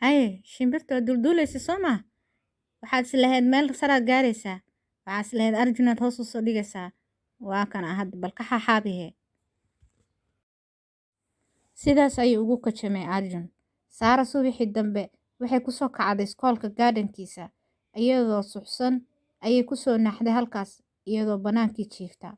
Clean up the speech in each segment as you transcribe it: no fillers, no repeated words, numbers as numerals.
Haye, shimbirta waa duulduulaysa soo maa? Waxaad is lahayd meel saraad gaaraysaa. Waxaad is lahayd Arjunaad hoos u soo dhigaysaa. Waa kana hadda bal ka xaxaabihe. Sidaas ayuu ugu kacamay Arjun. Saara subaxii dambe waxay ku soo kacday iskoolka garden-kiisa. Iyadoo suxsan ayay ku soo naxday halkaas iyadoo banaankii jiifta.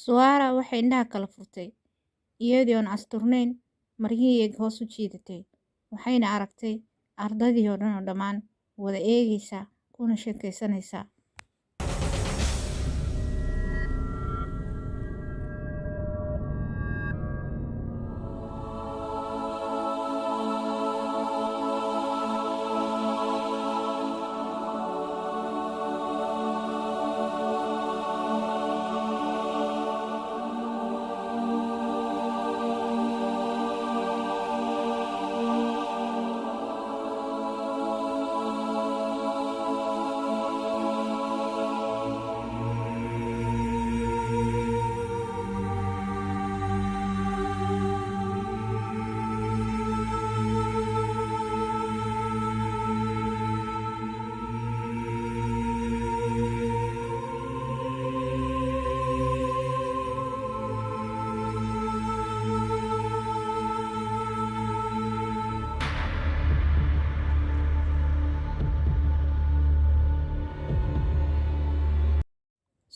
Suara waxay indhaha kala furtay iyadoo aan asturnayn maryihii ay hoos u jiidatay, waxayna aragtay ardaydii oo dhan oo dhammaan wada eegaysa kuna sheekaysanaysa.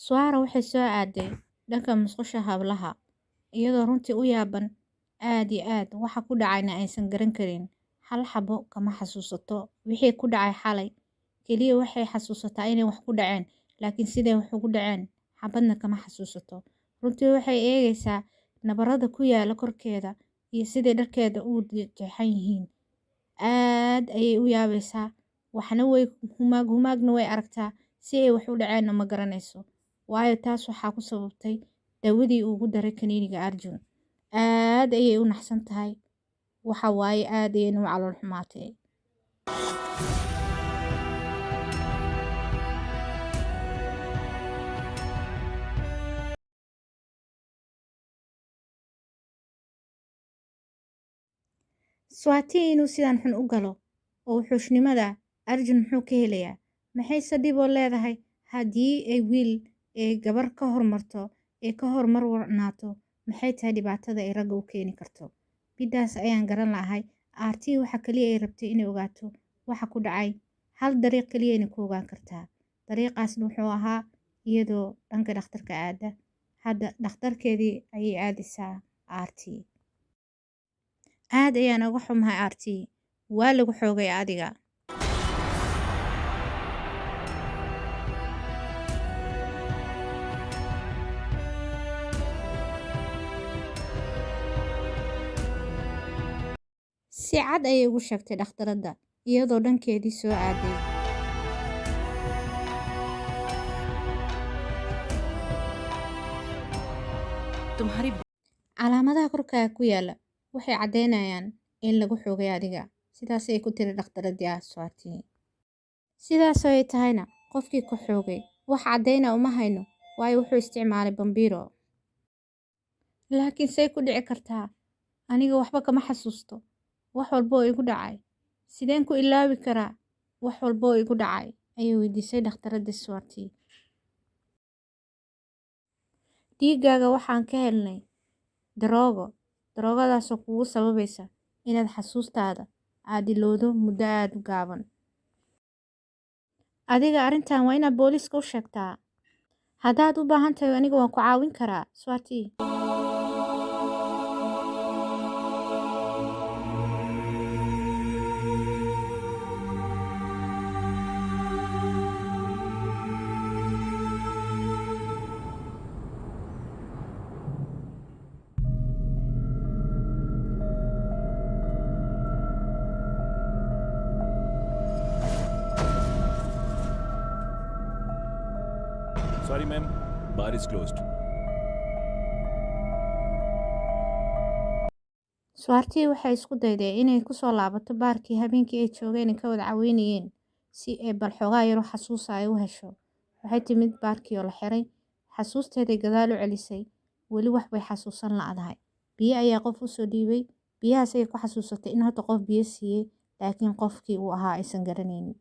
Suara waxay soo aaday dhanka musqusha hablaha iyadoo runtii u yaaban aad iyo aad waxa ku dhacayna aysan garan karin. Hal xabo kama xasuusato wixii ku dhacay xalay. Kaliya waxay xasuusataa inay wax ku dhaceen, laakiin siday wax ugu dhaceen xabadna kama xasuusato. Runtii waxay eegaysaa nabarada ku yaala korkeeda iyo siday dharkeeda u jeexan yihiin. Aad ayay u yaabaysaa, waxna way humaag humaagna way aragtaa, si ay wax u dhaceenna ma garanayso. Waayo taas waxaa ku sababtay dawadii uu ugu daray kaniiniga Arjun. Aad ayay u naxsan tahay. Waxa waaye aad ayayna u calool xumaatay. Swati inuu sidan xun u galo oo wuxuushnimada Arjun muxuu ka helayaa? Maxayse dhib oo leedahay haddii ay wiil ee gabar ka hormarto ee ka hormar warnaato? Maxay tahay dhibaatada ay ragga u keeni karto? Midaas ayaan garan lahay. Aartii waxa kaliya ay rabtay inay ogaato waxa ku dhacay. Hal dariiq kaliya inay ku ogaan kartaa. Dariiqaasna wuxuu ahaa iyadoo dhanka dhakhtarka aada. Hadda dhakhtarkeedii ayay aadaysaa Aartii. Aad ayaan uga xumahay Aartii. Waa lagu xoogay adiga. Si cad ayay ugu sheegtay dhakhtaradda iyadoo dhankeedii soo aaday. तुम्हारी Calaamadaha korkaaga ku yaala waxay caddeynayaan in lagu xoogay adiga. Sidaas ay ku tiri dhakhtaradii Swati. Sidaas oo ay tahayna qofkii ku xoogay wax caddeyna uma hayno, waayo wuxuu isticmaalay bambiro. Laakiin say ku dhici kartaa? Aniga waxba kama xasuusto. Wax walba oo igu dhacay. Sideen ku ilaawi karaa wax walba oo igu dhacay? Ayay weydiisay dhakhtaradii Swati. Dhiiggaaga waxaan ka helnay daroogo. Daroogadaasoo kugu sababaysa inaad xasuustaada aad ilowdo muddo aad u gaaban. Adiga arrintan waa inaad booliiska u sheegtaa. Haddaad u baahan tahay aniga waan ku caawin karaa, Swati. Sorry ma'am, bar is closed. Swarti waxay isku dayday inay ku soo laabato baarkii habeenkii ay joogeen ay ka wada caweynayeen si ay bal xoogaa yar oo xasuus ah ay u hesho. Waxay timid baarkii oo la xiray, xasuusteeday gadaal u celisay, weli wax bay xasuusan la'dahay. Biyo ayaa qof u soo dhiibay, biyahaas ayay ku xasuusatay in horta qof biyo siiyey, laakiin qofkii uu ahaa aysan garanaynin.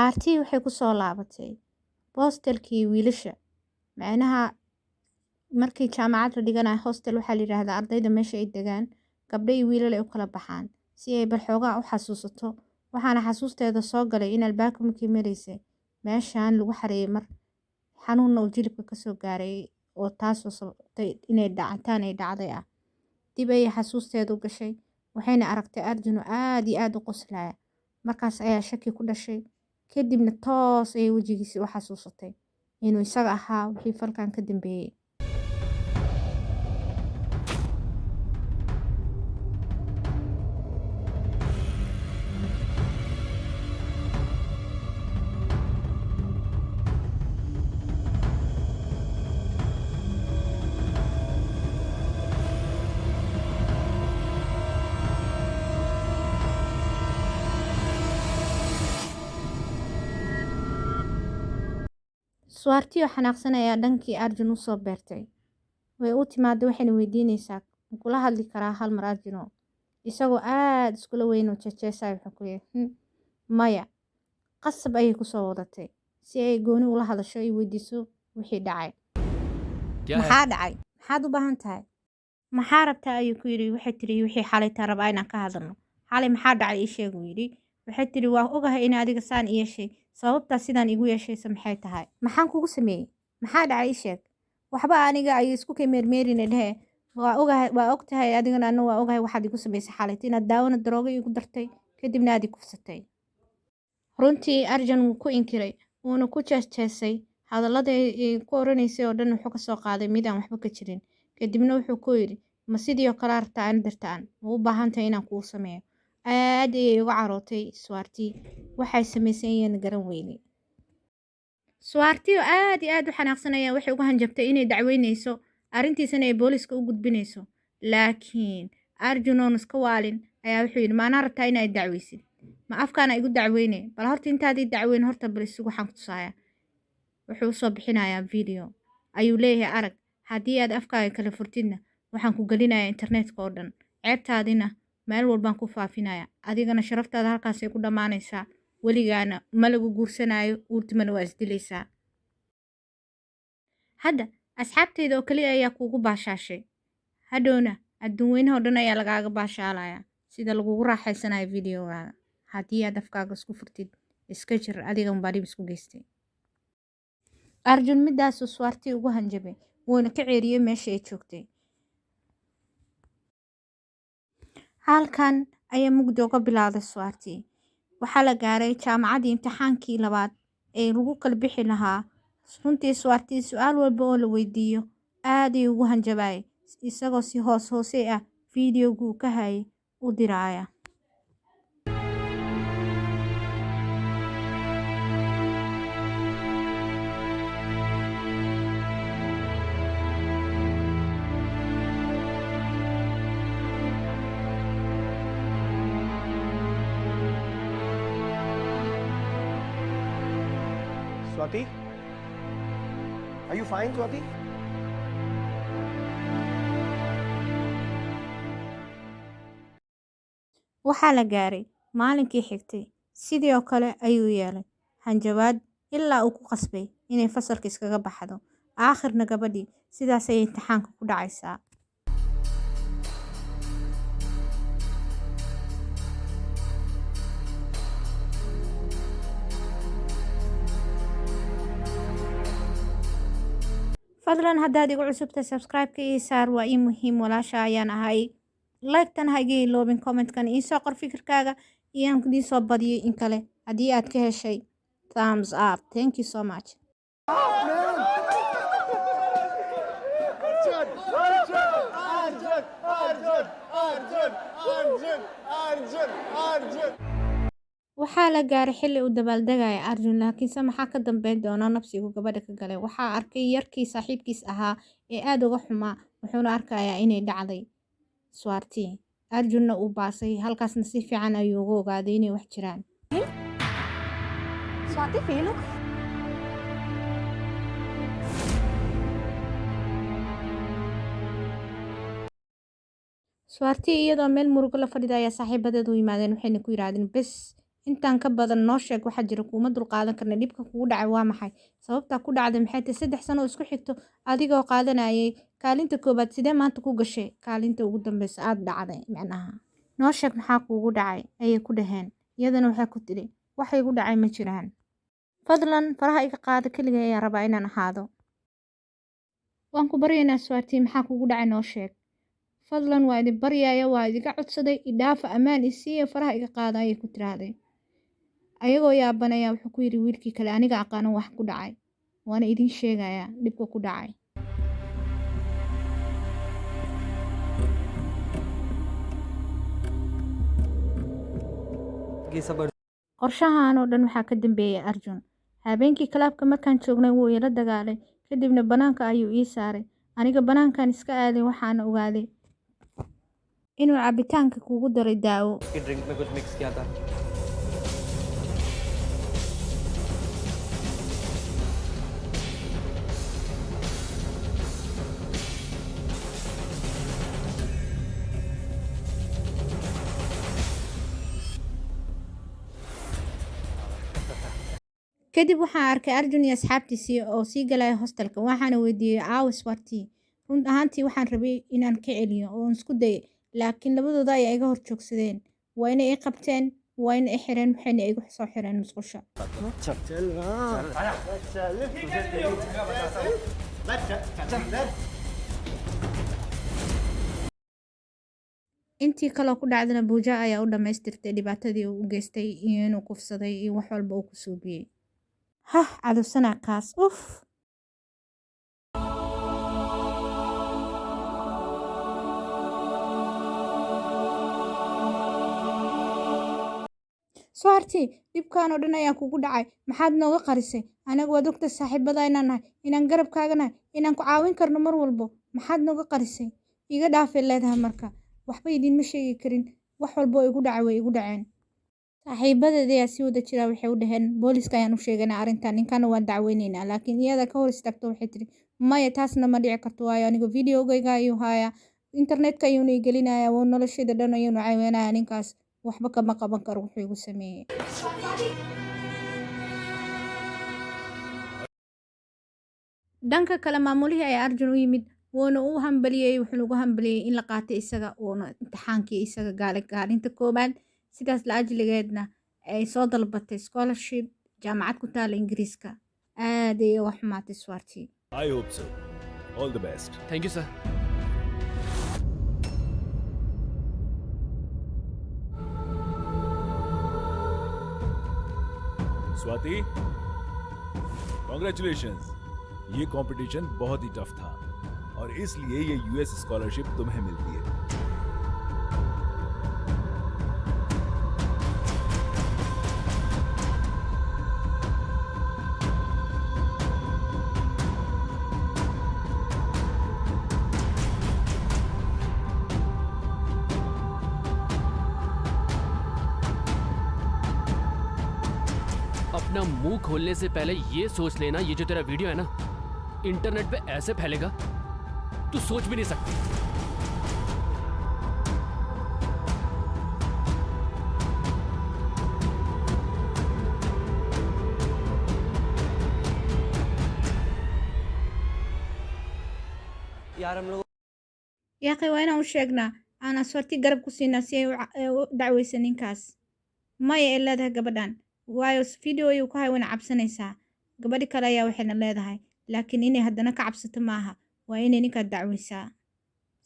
Aartii waxay ku soo laabatay hostelkii wiilasha. Macnaha markii jaamacad la dhiganayo hostel waxaa la yiraahdaa ardayda meesha ay degaan, gabdho iyo wiilal ay u kala baxaan si ay bal xoogaa u xasuusato. Waxaana xasuusteeda soo galay in albaabka markii maraysay meeshaan lagu xareeyay mar xanuunna uu jilibka ka soo gaaray oo taasoo sababtay inay dhacantaan ay dhacday ah. Dib ayay xasuusteedu gashay, waxayna aragtay Arjun oo aad iyo aad u qoslaya. Markaas ayaa shaki ku dhashay, kadibna toos ayay wejigiisii u xasuusatay inuu isaga ahaa wixii falkan ka dambeeyay. Swarti oo xanaaqsan ayaa dhankii Arjun u soo beertay. Way u timaaday waxayna weydiinaysaa, ma kula hadli karaa hal mar Arjuno? Isagoo aad iskula weyn oo jeejeesaya wuxuu ku yidhi, maya. Qasab ayay ku soo wadatay si ay gooni ula hadasho ay weydiiso wixii dhacay. Kya hai? Maxaa dhacay? Maxaad u baahan tahay? Maxaa rabtaa ayuu ku yidhi. Waxay tiri wixii xalay taa rabaa inaan ka hadalno. Xalay maxaa dhacay ii sheeg uu yidhi. Waxay tiri waa ogahay in adiga saan ii yeeshay. Sababtaa sidaan igu yeeshaysa maxay tahay? Maxaan kugu sameeyey? Maxaa dhacay ii sheeg? Waxba aniga ayuu isku kay meermeerina dhehe. Waa ogahay, waa og tahay adigana anna waa ogahay waxaad igu samaysay xalay. Inaad daawana daroogo igu dartay, kadibna aad i kufsatay. Runtii Arjun wuu ku inkiray, wuuna ku jeesjeesay. Hadallada ay ku oranaysay oo dhan wuxuu ka soo qaaday mid aan waxba ka jirin. Kadibna wuxuu ku yidhi, ma sidii oo kale rabtaa aan dartaan? Ma u baahan tahay inaan kuu sameeyo? Aad ayay uga carootay Swarti. Waxay samaysay ayaan garan weynay. Swarti oo aad iyo aad u xanaaqsan ayaa waxay uga hanjabtay inay dacweynayso, arrintiisana ay booliiska u gudbinayso. Laakiin Arjun oon iska waalin ayaa wuxuu yidhi, maanaa rabtaa inaad dacweysid? Ma afkaana igu dacweynay? Bal horta intaad ii dacweyn horta bal isugu waxaan ku tusaaya. Wuxuu soo bixinayaa video. Ayuu leeyahay arag, haddii aad afkaaga kala furtidna waxaan ku gelinayaa internetka oo dhan. Ceebtaadina meel walbaan ku faafinayaa. Adigana sharaftaada halkaasay ku dhammaanaysaa. Weligaana ma lagu guursanaayo, uurtimana waa isdilaysaa. Hadda asxaabteyda oo kaliya ayaa kuugu baashaashay. Hadhowna adduun weynaha oo dhan ayaa lagaaga baashaalayaa sida lagugu raaxaysanayo videogaaga. Haddii aad afkaaga isku furtid, iska jir adiga unbaa dhib isku geystay. Arjun midaasuu Swarti ugu hanjabay, wuuna ka ceeriyey meesha ay joogtay. Halkan ayaa mugdi uga bilowday Swarti. Waxaa la gaaray jaamacaddii imtixaankii labaad ee lagu kala bixi lahaa. Runtii Swarti su'aal walba oo la weydiiyo aad ayuu ugu hanjabayay, isagoo si hoos hoose ah fiidiyowgu uu ka hayay u diraaya. Swati? Are you fine, Swati? Waxaa la gaaray maalinkii xigtay. Sidii oo kale ayuu yeelay hanjabaad ilaa uu ku qasbay inay fasalka iskaga baxdo. Aakhirna gabadhii sidaas ayay imtixaanka ku dhacaysaa. Fadlan haddaad igu cusubtahay subscribe-ka ii saar, waa ii muhiim, walaasha ayaan ahay. Like-tan ha iga iloobin, comment-kan ii soo qor fikirkaaga iyo aan idiin soo badiyay in kale. Haddii aad ka heshay, thumbs up. Thank you so much. Arjun Arjun Arjun Arjun Arjun Arjun Arjun. Waxaa la gaaray xilli uu dabaaldegaya Arjun, laakiinse maxaa ka dambeyn doona nafsigu gabadha ka galay? Waxaa arkay yarkii saaxiibkiis ahaa ee aad uga xumaa, wuxuuna arkayaa inay dhacday Swarti. Arjunna uu baasay, halkaasna si fiican ayuu uga ogaaday inay wax jiraan. Swati fail हो गई? Swarti iyadoo meel murugo la fadhida ayaa saaxiibadeed u yimaadeen, waxayna ku yiraahdeen, "Bes, intaan ka badan noo sheeg waxa jira, kuuma dulqaadan karna. Dhibka kugu dhacay waa maxay? Sababtaa ku dhacday maxay tahay? 3 sano oo isku xigto adigoo qaadanayay kaalinta koobaad, sidee maanta ku gashay kaalinta ugu dambeysa, aad dhacday macnaha? Noo sheeg maxaa kuugu dhacay," ayay ku dhaheen. Iyadana waxay ku tidhi, "Wax igu dhacay ma jiraan. Fadlan faraha iga qaada, keligay ayaan rabaa inaan ahaado." "Waan ku baryaynaa Swarti, maxaa kugu dhacay noo sheeg. Fadlan, waa idin baryaya, waa idiga codsaday, idhaafa, ammaan isiiya, faraha iga qaada," ayay ku tiraahday. Ayagoo yaabanaya wuxuu ku yidhi wiilkii kale, "Aniga aqaano wax ku dhacay, waana idin sheegayaa dhibka ku dhacay." ये सब Qorshahan oo dhan waxaa ka dambeeyay Arjun. Habeenkii club-ka markaan joognay wuu ila dagaalay, kadibna bannaanka ayuu ii saaray. Aniga bannaankan iska aaday, waxaana ogaaday inuu cabitaanka kugu daray daawo. उसकी ड्रिंक में कुछ मिक्स किया था। Kadib waxaan arkay Arjun iyo asxaabtiisii oo sii galaya hostelka, waxaana weydiiyey, "Aawe Swarti?" Run ahaantii waxaan rabay inaan ka celiyo oo isku dayay, laakiin labadooda ayaa iga hor joogsadeen. Waa inay i qabteen, waa inay i xireen, waxayna igu soo xireen musqusha. चल ना, चल चल। Intii kaloo ku dhacdana Buuja ayaa u dhammaystirtay dhibaatadii uu u geystay iyo inuu kufsaday iyo wax walba uu ku suubiyey. Hah, cadowsanaa kaas, uf. Swarti, dhibkan oo dhan ayaa kugu dhacay, maxaad nooga qarisay? Anagu waad ogta saaxiibada inaan nahay, inaan garabkaaga nahay, inaan ku caawin karno mar walbo. Maxaad nooga qarisay? Iga dhaafay leedahay marka. Waxba idiinma sheegi karin, wax walbo oo igu dhacay way igu dhaceen. Saaxiibadeed ayaa si wada jira waxay u dhaheen, "Booliska ayaan u sheegaynaa arrintan, ninkana waan dacweynaynaa." Laakiin iyada ka hor istaagto, waxay tiri, "Maya, taasna ma dhici karto, waayo aniga videogayga ayuu hayaa, internetka ayuuna i gelinayaa, waa noloshayda dhan ayuuna caawinayaa ninkaas, waxba kama qaban karo wuxuu igu sameeyey." Dhanka kale, maamulihii ayaa Arjun u yimid, wuuna u hambaliyey, wuxuuna ugu hambaliyey in la qaatay isaga, uuna imtixaankii isaga gaalay kaalinta koobaad, sidaas la ajligeedna ay soo dalbatay scholarship jaamacad ku taala Ingiriiska. Aad ayay uga xumaatay Swarti. I hope so. All the best. Thank you, sir. Swati, congratulations. ये कंपटीशन बहुत ही टफ था और इसलिए ये US scholarship तुम्हें मिलती है। अपना मुंह खोलने से पहले ये सोच लेना, ये जो तेरा वीडियो है ना, इंटरनेट पे ऐसे फैलेगा तू सोच भी नहीं सकती। यार हम लोग Yaaqay, waa inaan u sheegnaa, aan Aswarti garab ku siinaa si ay u dacweysa ninkaas. Maya ay leedahay gabadhan, waayo video ayuu ku hay, wana cabsanaysaa. Gabadhi kale ayaa waxayna leedahay, laakiin inay haddana ka cabsato maaha, waa inay ninkaas dacweysaa.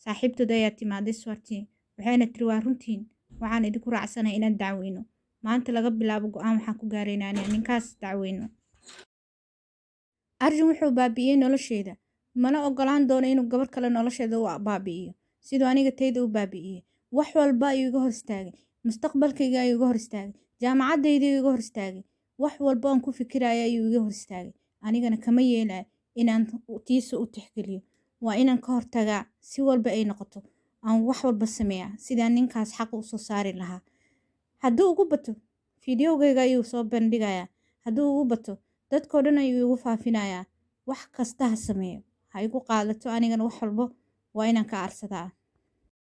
Saaxiibtooda ayaa timaaday Swarti, waxayna tiri, waa runtiin, waxaan idinku raacsanahay inaan dacweyno. Maanta laga bilaabo go'aan waxaan ku gaaraynaa inaan ninkaas dacweyno. Arjun wuxuu baabi'iyey nolosheeda, mana ogolaan doono inuu gabar kale nolosheeda u baabi'iyo siduu aniga tayda u baabi'iyey. Wax walba ayuu iga hor istaagay, mustaqbalkayga ayuu iga hor istaagay, jaamacaddayda ayuu iga hor istaagay, wax walba oon ku fikiraya ayuu iga hor istaagay. Anigana kama yeelayo inaan tiisa u tixgeliyo. Waa inaan ka hortagaa si walba ay noqoto, aan wax walba sameeyaa sidaan ninkaas xaqa usoo saari lahaa. Hadduu ugu bato, fiidiyowgayga ayuu soo bandhigayaa. Hadduu ugu bato, dadkoo dhan ayuu igu faafinayaa. Wax kasta ha sameeyo, ha igu qaadato, anigana wax walbo waa inaan ka aarsadaa.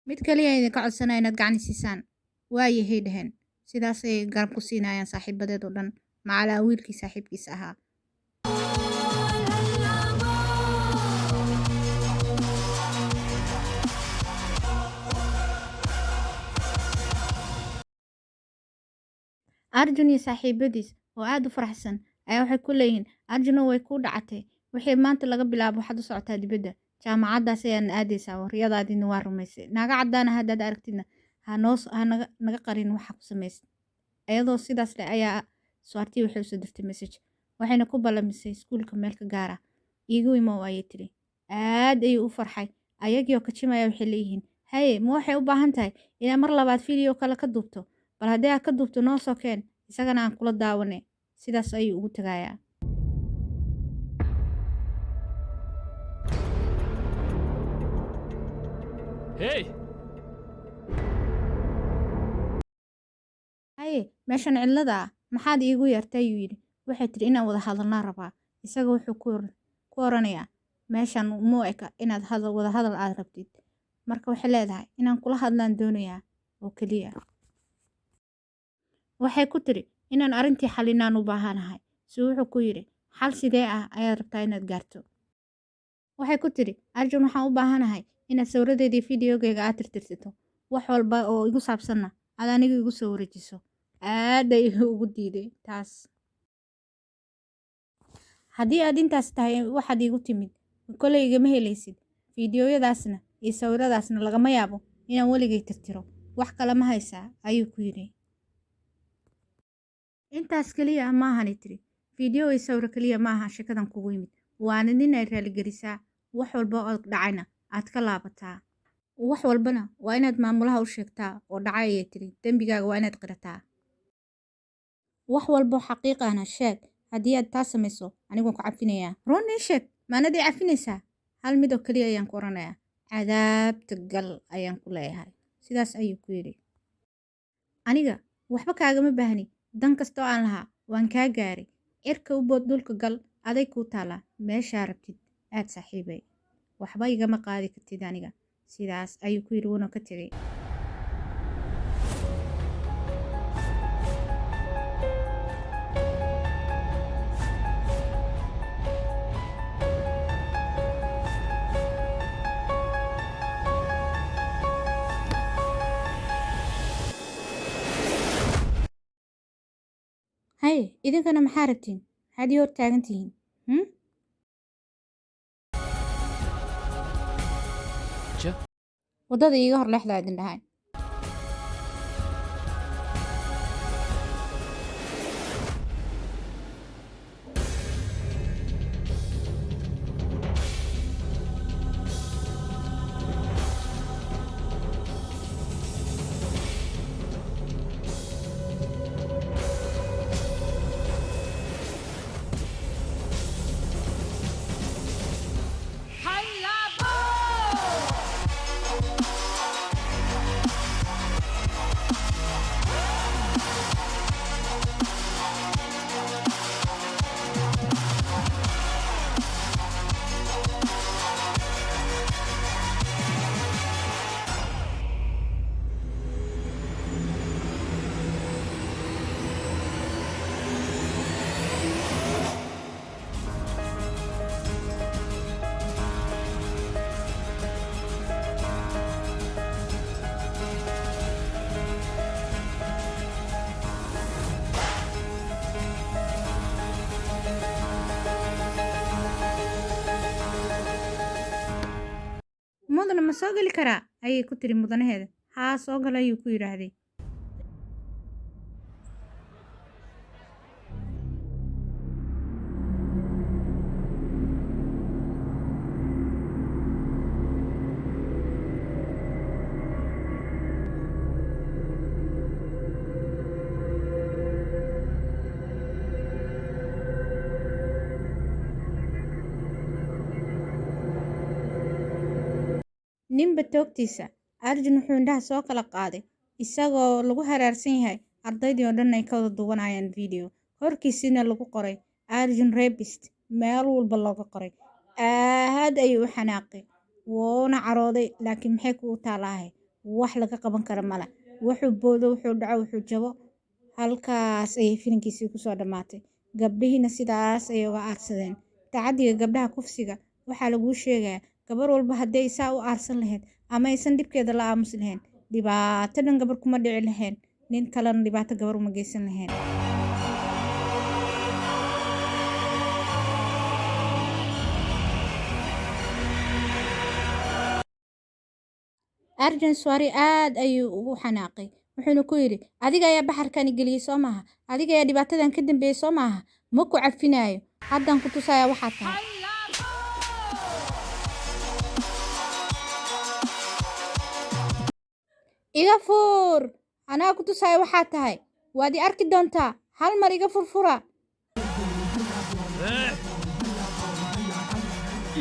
Mid kaliya idinka codsanaya inaad gacan siisaan. Waayahay, dheheen. Sidaas ayay garab ku siinayaan saaxiibadeed oo dhan, macalaa wiilkii saaxiibkiisa ahaa. Arjun iyo saaxiibadiis oo aad u faraxsan ayaa waxay ku leeyihiin, Arjuno, way kuu dhacatay. Wixii maanta laga bilaabo waxaad u socotaa dibadda, jaamacaddaas ayaana aadaysaa. Waryadaadina waa rumaysay. Naaga caddaana haddaad aragtidna ha noo ha naga qarin waxa ku samaysay. Iyadoo sidaas leh ayaa Swarti waxay usoo dirtay message, waxayna ku ballamisay iskuulka meel ka gaara. Iigu imow, ayay tiri. Aad ayuu u farxay. Ayagiioo kajimaya waxay leeyihiin, haye, ma waxay u baahan tahay inaad mar labaad video kale ka duubto? Bal haddii aad ka duubto, noo soo keen, isagana aan kula daawane. Sidaas ayuu ugu tagayaa. Hey! Haye, meeshan cidlada ah maxaad iigu yeertay, ayuu yidhi. Waxay tiri, inaan wada hadalnaa rabaa. Isaga wuxuu ku oranayaa, meeshan muu eka inaad hadal wada hadal aad rabtid. Marka waxay leedahay, inaan kula hadlaan doonayaa oo keliya. Waxay ku tiri, inaan arrintii xalinaan u baahanahay. Si wuxuu ku yidhi, xal sidee ah ayaad rabtaa inaad gaarto? Waxay ku tiri, Arjun, waxaan u baahanahay inaad sawiradeedii fideogayga aad tirtirtito, wax walba oo igu saabsanna aad aniga igu soo wareejiso. Aad ayuu ugu diiday taas. Haddii aad intaas tahay waxaad iigu timid, koley igama helaysid. Fiidiyoyadaasna iyo sawiradaasna lagama yaabo inaan weligay tirtiro. Wax kale ma haysaa, ayuu ku yidhi. Intaas keliya maahani, tiri. Fiidiyo iyo sawiro keliya maaha sheekadan kugu yimid. Waana nin ay raaligelisaa, wax walba oo dhacayna aad ka laabataa, wax walbana waa inaad maamulaha u sheegtaa oo dhacay, ayay tiri. Dembigaaga waa inaad qirataa, wax walbo xaqiiq ahna sheeg. Haddii aad taa samayso, anigu waan ku cafinayaa. Run ii sheeg, maanad ii cafinaysaa? Hal mid oo keliya ayaan ku oranayaa, cadaabta gal ayaan ku leeyahay. Sidaas ayuu ku yidhi. Aniga waxba kaagama baahni, dan kasta oo aan lahaa waan kaa gaaray. Cirka u bood, dhulka gal, aday kuu taalaa. Meeshaa rabtid aad, saaxiibay, waxba igama qaadi kartid aniga. Sidaas ayuu ku yidhi, wuuna ka tegey. Haye, idinkana maxaa rabtiin? Maxaad ii hor taagan tihiin? अच्छा. Waddada iiga hor leexdaa idin dhahay. Mudana, ma soo geli karaa?" ayay ku tiri mudanaheeda. "Haa, soo gal," ayuu ku yidhaahday. Ninba toogtiisa. Arjun wuxuu indhaha soo kala qaaday isagoo lagu haraarsan yahay, ardaydii oo dhan ay ka wada duwanayaan video, horkiisina lagu qoray "Arjun rapist", meel walba looga qoray. Aad ayuu u xanaaqay, wuuna carooday, laakiin maxay kugu taalaahay? Wax laga qaban kara male. Wuxuu boodo, wuxuu dhaco, wuxuu jabo. Halkaas ayay filinkiisii kusoo dhammaatay. Gabdhihiina sidaas ayay uga aarsadeen tacadiga gabdhaha, kufsiga. Waxaa laguu sheegayaa, gabar walba hadday saa u aarsan lahayd ama aysan dhibkeeda la aamusi lahayn, dhibaato dhan gabar kuma dhici lahayn, nin kalena dhibaato gabar uma geysan lahayn. Arjun Swari aad ayuu ugu xanaaqay, wuxuuna ku yidhi, "Adiga ayaa baxarkani geliyey, soo maaha? Adiga ayaa dhibaatadan ka dambeeyey, soo maaha? Ma ku cafinaayo. Haddaan ku tusayaa waxaa tahay." "Iga fur, anaa ku tusaya waxaa tahay. Waad i arki doontaa. Hal mar iga furfura."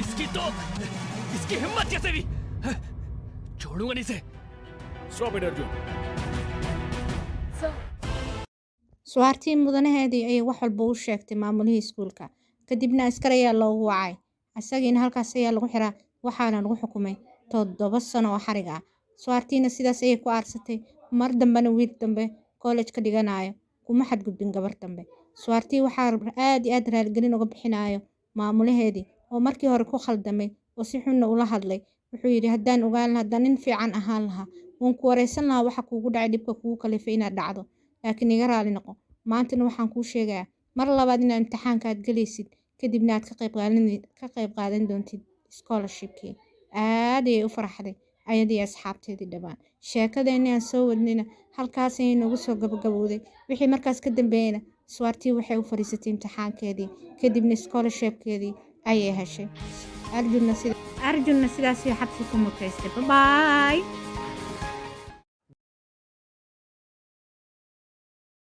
इसकी तो, इसकी हिम्मत कैसे भी! छोड़ूंगा नहीं इसे। Stop it, Arjun. Suwaartii mudanaheedii ayay wax walba u sheegtay maamulihii iskuulka. Kadibna askar ayaa loogu wacay, asagiina halkaas ayaa lagu xiraa, waxaana lagu xukumay 7 sano oo xarig ah. Suwaartiina sidaas ayay ku aarsatay. Mar dambena wiil dambe college ka dhiganayo kuma xadgudbin gabar dambe. Suwaartii waxaa aad iyo aad raaligelin uga bixinayo maamulaheedii oo markii hore ku khaldamay oo si xunna ula hadlay. Wuxuu yidhi, "Haddaan ogaan lahaa, haddaan nin fiican ahaan lahaa, waan ku wareysan lahaa waxa kuugu dhacay, dhibka kugu kalifay inaad dhacdo, laakiin iga raali noqo. Maantana waxaan kuu sheegayaa mar labaad inaad imtixaanka aad gelaysid, kadibna aad ka qayb qaadan doontid scholarshipkii." Aad ayay u faraxday ayadii asxaabteedii dhammaan. Sheekadeennii aan soo wadnayna halkaas ayay noogu soo gabagabowday. Wixii markaas ka dambeeyeyna Swartii waxay u fadhiisatay imtixaankeedii, kadibna scholarshipkeedii ayay heshay. Arjunna sidaasii xabsi ku mutaystay. Bye.